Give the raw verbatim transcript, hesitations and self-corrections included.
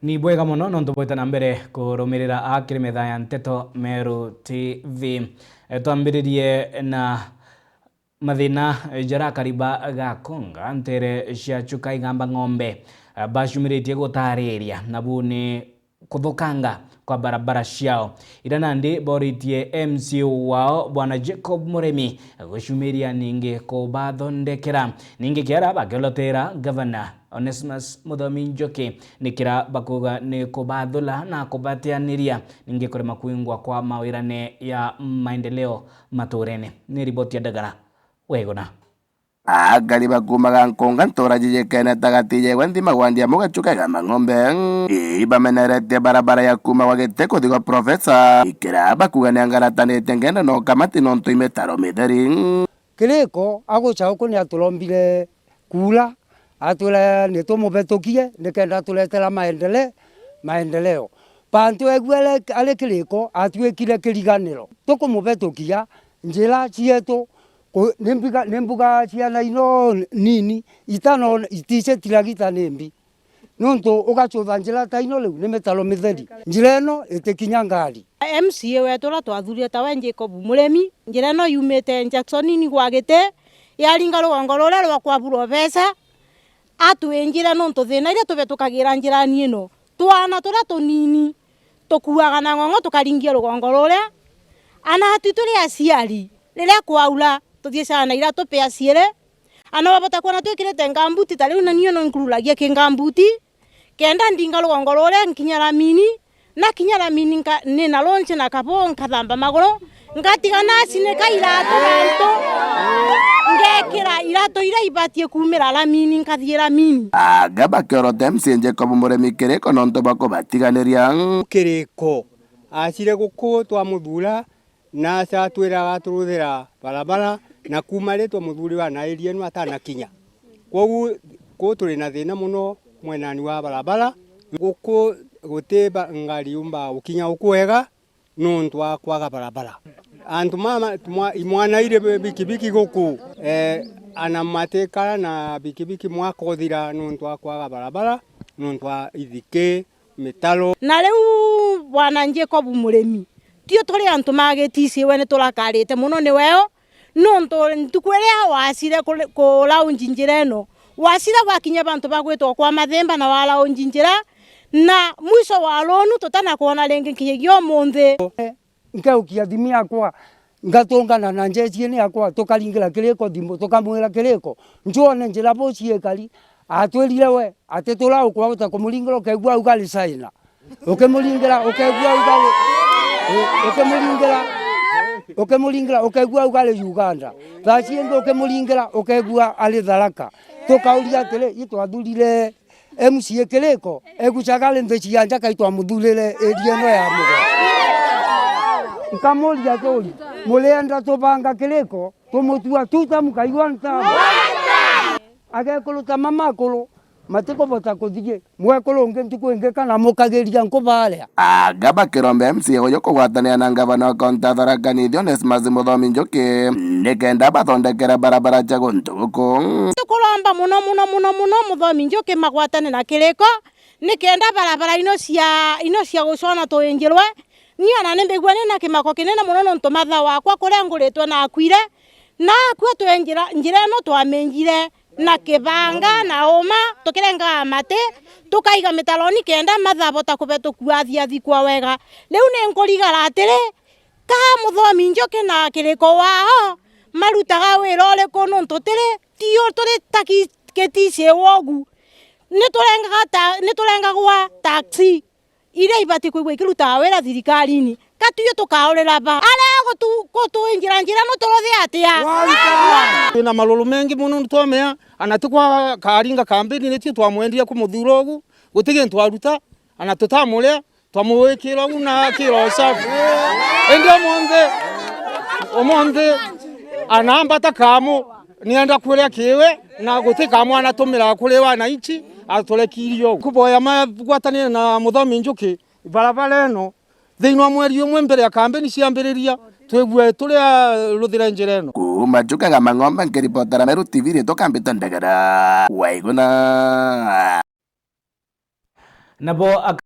Ni bwega mono nontu bwita na mbere kurumirira akiri metha ya Nteto Meru T V. E, twambiririe na mathina, e, jaria akari ba Gakonga ntere cia Chuka Igamba Ng'ombe, e, bacumiritie gutariria, nabu ni kuthukanga kwa barabara ciao, iria nandi boritie M C A wao Bwana Jacob Muremi gucumiria ningi kubathondekera. Ningi kiara bakiolotera Gavana Onesmus Muthomi Njuki, ni kiria bakuuga ni kubathula na kubatianiria, ningi kurema kwingwa kwa mawirane ya maendeleo maturene. Ni riboti ya Ndagara Weguna. Akari ba kuuma Gankonga ntura jijikene ta Gatijegwe nthima gwa Ndiamu Gachuka Igamba Ng'ombe, ibameneretie barabara ya kuuma gwa Giti kuthi gwa Profesa, ikira bakuuga ni angaratanite ngenda na ukamati nontu imitaro mitheri. Kiriko agucha uku ni aturombire kuura, atwira ni tumubitukie nikenda aturetera maendele-, maendeleo. Bantu egwere ari Kiriko atwikire kiriganiro. Tukumubitukia njira cietu ku-, ni mbiga, ni mbuga ciana ino nini, itano itici tiragita ni mbi. Nontu ugacutha njira ta ino riu ni mitaro mitheri. Njira ino itikinya ngari. M C A wetu uria twathurire tawe Jacob Muremi, njira ino yumite Jackson ni gwa Giti, yaringa rugongo ruria rwa kwa Profesa, atwinjire nontu thina iria tubitukagira njirani ino. Twana turia tunini tukuaga na ng'ong'o tukaringia rugongo ruria. Ana atu turi aciari, riria kwaura, tuthiicaga na iratu pea ciiri. Ana wabota kwona twikirite ngambuti, ta riu na niyo no nkururagia ki ngambuti, kenda ndinga rugongo ruria nkinya ramini, na kinya ramini nka-, ni na lunch na kabo nkathamba maguru, ngatiga nacinika iratu bantu, ngekira iratu iria ibatie kuumira ramini, nkathii ramini. Anga bakiorota M C A Jacob Muremi Kiriko nontu bwa kubatiganiria. Kiriko acire guku twamuthuura, na aca atwira agaturuthira barabara, na kuuma ri twamuthurira na area ino atanakinya. Kwogu ku turi na thina mono mwenani wa barabara. Guku guti ba-, ngari yumba gukinya guku wega nontu wa kwaga barabara. Antu mama, mwa-, imwana iri bikibiki guku, eh, ana matikara na bikibiki mwaka uthira nontu wa kwaga barabara, nontu wa ithiki, mitaro. Na riu Bwana Jacob Murimi, tio turi antu ma giticiwe, ni turakarite mono ni weo, nontu ntuku iria wacire ku, ku lounge njira ino, wacire gwakinya bantu bagwitwa kwa Mathimba na wa lounge njira, na mwisho wa runu tutanakwona ringi nkinyagia umunthi. Nkeukia thimu yakwa, ngatungana na njeciini yakwa, tukaringira Kiriko thimu, tukamwira, "Kiriko, njwone njira bu ciikari." Atwirire we, ati turaukwa uta kumuringira, ukegua auga ari China. Ukimuringira, ukegua auga ari, u-, ukimuringira, ukimuringira, ukegua auga ari Uganda. Thaa ciingi ukimuringira, ukegua ari Tharaka. Tukauria atiri, itwathurire M C A Kiriko egucaga ari nthi cia nja, kai twamuthurire area ino ya Mugo? Nkamuria, "Aturi, murienda tubanga Kiriko tumutua two term kai one term?" Agekuru ta mama akuru matikubota kuthii, mwekuru ungi ntuku ingi kana mukagiria nkubaria. Anga bakiromba M C A uyu kugwatanira na ngavana wa kaunti ya Tharaka Nithi Onesmus Muthomi Njuki nikenda bathondekere barabara cia guntu guku. Tukuromba mono, mono, mono, mono Muthomi Njuki magwatane na Kiriko, nikenda barabara ino cia, ino cia gucona tuinjirwe. Ni ona ni mbigua ni na kimako kinene mono nontu matha wakwa kuria nguritwe na akuire, na akua twinjira, njira ino twaminjire na kibanga na uma, tukirengaga mati, tukaiga mitaroni kenda matha bota kubetukua athiathikwa wega. Riu ni nkurigara atiri, ka Muthomi Njuki na Kiriko wao marutaga wira uriku, nontu tiri, tio turi ta ki-, kitisi wogu. Ni turengaga ta-, ni turengagwa taxi iria ibati kwigua ikirutaga wira thirikarine. Ka tuyo tukaurira ba? Aria gutu-, gutuinjira njira no turuthi atia? Twina maruru mengi mono twamea, ana ti kwa Karinga kambini nitio twamwendia kumuthuura ugu, guti gintu aruta, ana tutamuria. Twamwikira u na kiro safi. Indi umunthi, umunthi, anambata kamu, nienda kuria kiwe, na guti kamu anatumira kuri wananchi, aturekirie u. Kuboya magwatanire na Muthomi Njuki, barabara ino, thiini wa mweri umwe mbere ya kambeni ciambiriria, twigue turia ruthire njira ino. Kuuma Chuka Igamba Ng'ombe, nkiripotera Meru T V, ritwa Kambita Ndagara. Waiguna. Nabo aka-